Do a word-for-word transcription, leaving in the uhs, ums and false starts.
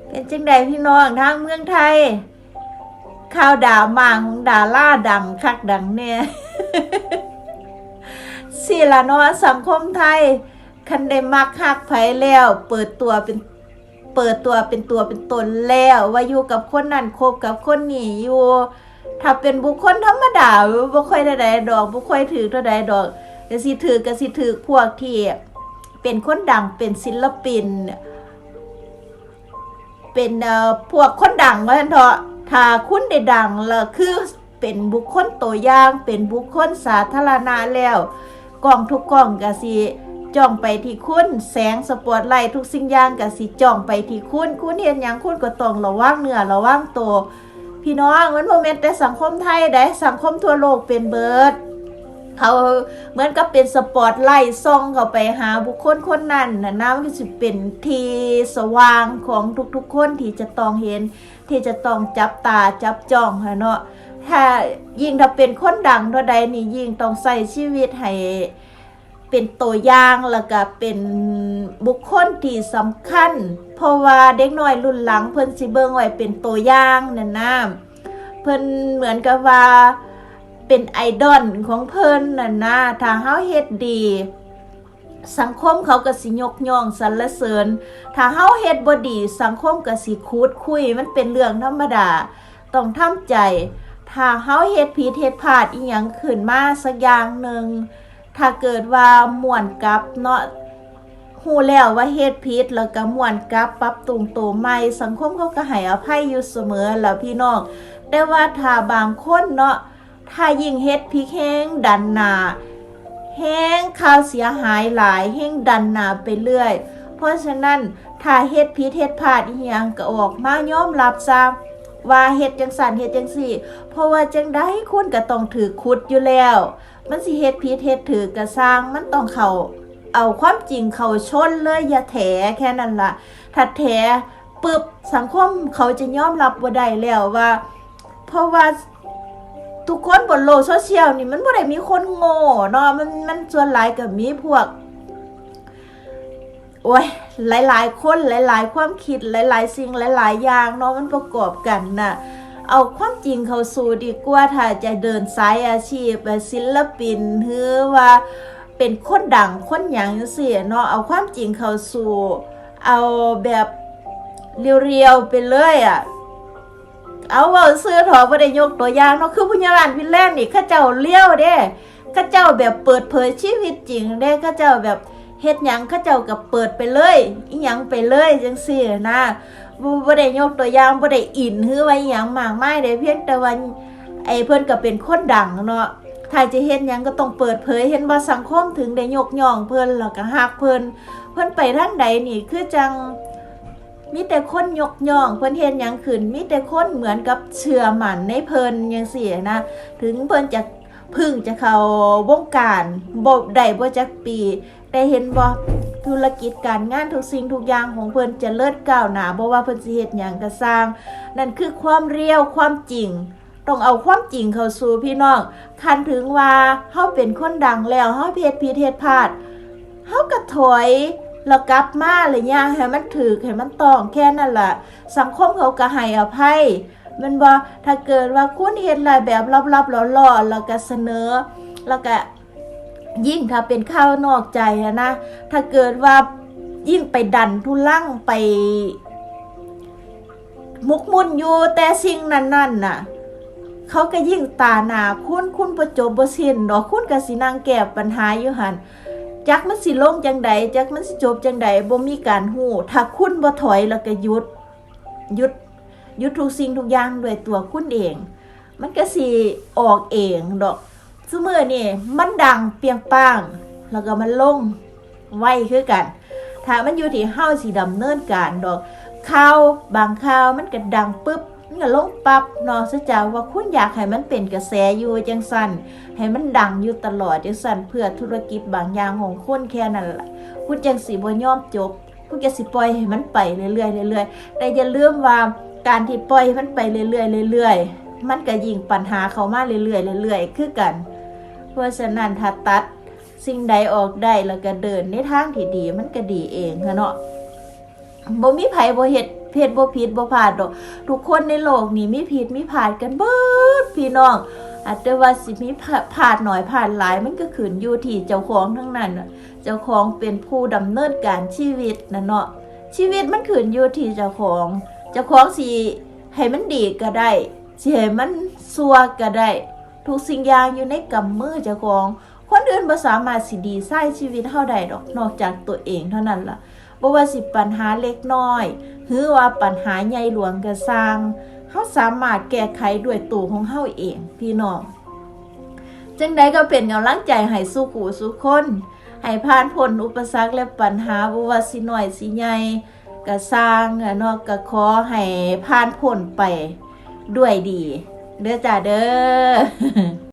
เป็นจังใดพี่น้องทางเมืองไทย ข่าวดราม่าของดาราดังคักดังแน่ สิล่ะเนาะ สังคมไทย คันได้มักฮักไผแล้ว เปิดตัวเป็น เปิดตัวเป็นตัวเป็นตนแล้ว ว่าอยู่กับคนนั้น คบกับคนนี้อยู่ ถ้าเป็นบุคคลธรรมดา บ่ค่อยได้ใดดอก บ่ค่อยถืกเท่าใดดอก ก็สิถืก ก็สิถืกพวกที่เป็นคนดัง เป็นศิลปิน เป็น เอ่อ พวกคนดังว่าซั่นเถาะ ถ้าคุณได้ดังแล้ว คือเป็นบุคคลตัวอย่าง เป็นบุคคลสาธารณะแล้ว กล้องทุกกล้องก็สิจ้องไปที่คุณ แสงสปอตไลท์ทุกสิ่งอย่างก็สิจ้องไปที่คุณ คุณเฮ็ดหยังคุณก็ต้องระวังเนื้อระวังตัว พี่น้อง มันบ่แม่นแต่สังคมไทยเด้ สังคมทั่วโลกเป็นเบิด เขาเหมือนกับเป็นสปอตไลท์ส่องเข้าไปหาบุคคลคนนั้นน่ะนะ มันก็สิเป็นที่สว่างของทุกๆคนที่จะต้องเห็น ที่จะต้องจับตาจับจ้องหั้นเนาะ ถ้า ยิ่งถ้าเป็นคนดังเท่าใดนี่ ยิ่งต้องใช้ชีวิตให้เป็นตัวอย่าง แล้วก็เป็นบุคคลที่สำคัญ เพราะว่าเด็กน้อยรุ่นหลังเพิ่นสิเบิ่งไว้เป็นตัวอย่างนั่นนะ เพิ่นเหมือนกับว่าเป็นไอดอลของเพิ่นนั่นนะ ถ้าเฮาเฮ็ดดี สังคมเขาก็สิยกย่องสรรเสริญ ถ้าเฮาเฮ็ดบ่ดี สังคมก็สิขุดคุย มันเป็นเรื่องธรรมดา ต้องทำใจ ถ้าเฮาเฮ็ดผิดเฮ็ดพลาดอีหยังขึ้นมาสักอย่างหนึ่ง ถ้าเกิดว่าม่วนกลับเนาะ ฮู้แล้วว่าเฮ็ดผิด แล้วก็ม่วนกลับปรับปรุงตัวใหม่ สังคมเขาก็ให้อภัยอยู่เสมอล่ะพี่น้อง แต่ว่าถ้าบางคนเนาะ ถ้ายิ่งเฮ็ดผิดแฮงดันหน้า แฮงข่าวเสียหายหลาย แฮงดันหน้าไปเรื่อย เพราะฉะนั้นถ้าเฮ็ดผิดเฮ็ดพลาดอีหยังก็ออกมายอมรับซะ ว่าเฮ็ดจังซั่นเฮ็ดจังซี่ เพราะว่าจังใดคุณก็ต้องถืกขุดอยู่แล้ว มันสิเฮ็ดผิดเฮ็ดถืกก็ซ่าง มันต้องเข้า เอาความจริงเข้าชนเลย อย่าแถ แค่นั้นล่ะ ถ้าแถปึ๊บ สังคมเขาจะยอมรับบ่ได้แล้วว่า เพราะว่าทุกคนบนโลกโซเชียลนี่มันบ่ได้มีคนโง่เนาะ มัน มันส่วนหลายก็มีพวก โอ้ย หลายๆคน หลายๆความคิด หลายๆสิ่ง หลายๆอย่างเนาะ มันประกอบกันน่ะ เอาความจริงเข้าสู้ดีกว่า ถ้าจะเดินสายอาชีพ ศิลปิน หรือว่าเป็นคนดังคนหยังจังซี้เนาะ เอาความจริงเข้าสู้ เอาแบบเรียวๆไปเลยอะ เอาเว้าซื่อเถาะ บ่ได้ยกตัวอย่างเนาะ คือผู้ใหญ่บ้านฟินแลนด์นี่ เขาเจ้าเรียวเด้ เขาเจ้าแบบเปิดเผยชีวิตจริงเด้ เขาเจ้าแบบเฮ็ดหยังเขาเจ้าก็เปิดไปเลย อิหยังไปเลยจังซี้นะ บ่ บ่ได้ยกตัวอย่าง บ่ได้อิน หรือว่าอิหยังมากมายเด้ เพียงแต่ว่า ไอ้เพิ่นก็เป็นคนดังเนาะ ถ้าจะเฮ็ดหยังก็ต้องเปิดเผย เห็นบ่ สังคมถึงได้ยกย่องเพิ่น แล้วก็ฮักเพิ่น เพิ่นไปทางใดนี่คือจั่ง มีแต่คนยกย่อง เพิ่นเฮ็ดหยังขึ้น มีแต่คนเหมือนกับเชื่อมั่นในเพิ่นจังซี้นะ ถึงเพิ่นจะเพิ่งจะเข้าวงการบ่ได้บ่จักปี แต่เห็นบ่ ธุรกิจการงานทุกสิ่งทุกอย่างของเพิ่นเจริญก้าวหน้า บ่ว่าเพิ่นสิเฮ็ดหยังก็ซ่าง นั่นคือความเรียว ความจริง ต้องเอาความจริงเข้าสู่พี่น้อง คันถึงว่าเฮาเป็นคนดังแล้ว เฮาเฮ็ดผิดเฮ็ดพลาด เฮาก็ถอย แล้วกลับมา แล้วย่างให้มันถูก ให้มันต้อง แค่นั้นล่ะ สังคมเขาก็ให้อภัย แม่นบ่ ถ้าเกิดว่าคุณเฮ็ดแล้วแบบลับๆลอๆ แล้วก็เสนอ แล้วก็ยิ่งถ้าเป็นข่าวนอกใจหั้นนะ ถ้าเกิดว่ายิ่งไปดันทุลัง ไปหมกมุ่นอยู่แต่สิ่งนั้นๆน่ะ เขาก็ยิ่งตาหน้าคุณ คุณบ่จบบ่สิ้นดอก คุณก็สินั่งแก้ปัญหาอยู่หั่น จักมันสิลงจั่งใด จักมันสิจบจั่งใด บ่มีการฮู้ ถ้าคุณบ่ถอยแล้วก็หยุด หยุด หยุดทุกสิ่งทุกอย่างด้วยตัวคุณเอง มันก็สิออกเองดอก ซุมื้อนี่มันดังเปรียงป้าง แล้วก็มันลงไวคือกัน ถ้ามันอยู่ที่เฮาสิดำเนินการดอก ข่าวบางข่าวมันก็ดังปึ๊บ มันก็ลงปั๊บเนาะ เสียจากว่าคุณอยากให้มันเป็นกระแสอยู่จั่งซั่น ให้มันดังอยู่ตลอดจั่งซั่น เพื่อธุรกิจบางอย่างของคุณแค่นั้นล่ะ คุณจั่งสิบ่ยอมจบ คุณก็สิปล่อยให้มันไปเรื่อยๆเรื่อยๆ แต่อย่าลืมว่าการที่ปล่อยให้มันไปเรื่อยๆเรื่อยๆ มันก็ยิ่งปัญหาเข้ามาเรื่อยๆเรื่อยๆคือกัน เพราะฉะนั้นถ้าตัดสิ่งใดออกได้แล้วก็เดินในทางที่ดี มันก็ดีเองหั้นเนาะ บ่มีไผบ่เฮ็ด เพชรบ่ผิดบ่พลาดดอก ทุกคนในโลกนี้มีผิดมีพลาดกันเบิดพี่น้อง อาจจะว่าสิมีพลาดน้อยพลาดหลาย มันก็ขึ้นอยู่ที่เจ้าของทั้งนั้นน่ะ เจ้าของเป็นผู้ดำเนินการชีวิตนะเนาะ ชีวิตมันขึ้นอยู่ที่เจ้าของ เจ้าของสิให้มันดีก็ได้ สิให้มันชั่วก็ได้ ทุกสิ่งอย่างอยู่ในกำมือเจ้าของ คนอื่นบ่สามารถสิดีไซน์ชีวิตเฮาได้ดอก นอกจากตัวเองเท่านั้นล่ะ บ่ว่าสิปัญหาเล็กน้อย หรือว่าปัญหาใหญ่หลวงก็ซ่าง เฮาสามารถแก้ไขด้วยตัวของเฮาเองพี่น้อง จังใดก็เป็นกำลังใจให้สู่ผู้สู่คน ให้ผ่านพ้นอุปสรรคและปัญหา บ่ว่าสิน้อยสิใหญ่ก็ซ่างอะเนาะ ก็ขอให้ผ่านพ้นไปด้วยดี เด้อจ้าเด้อ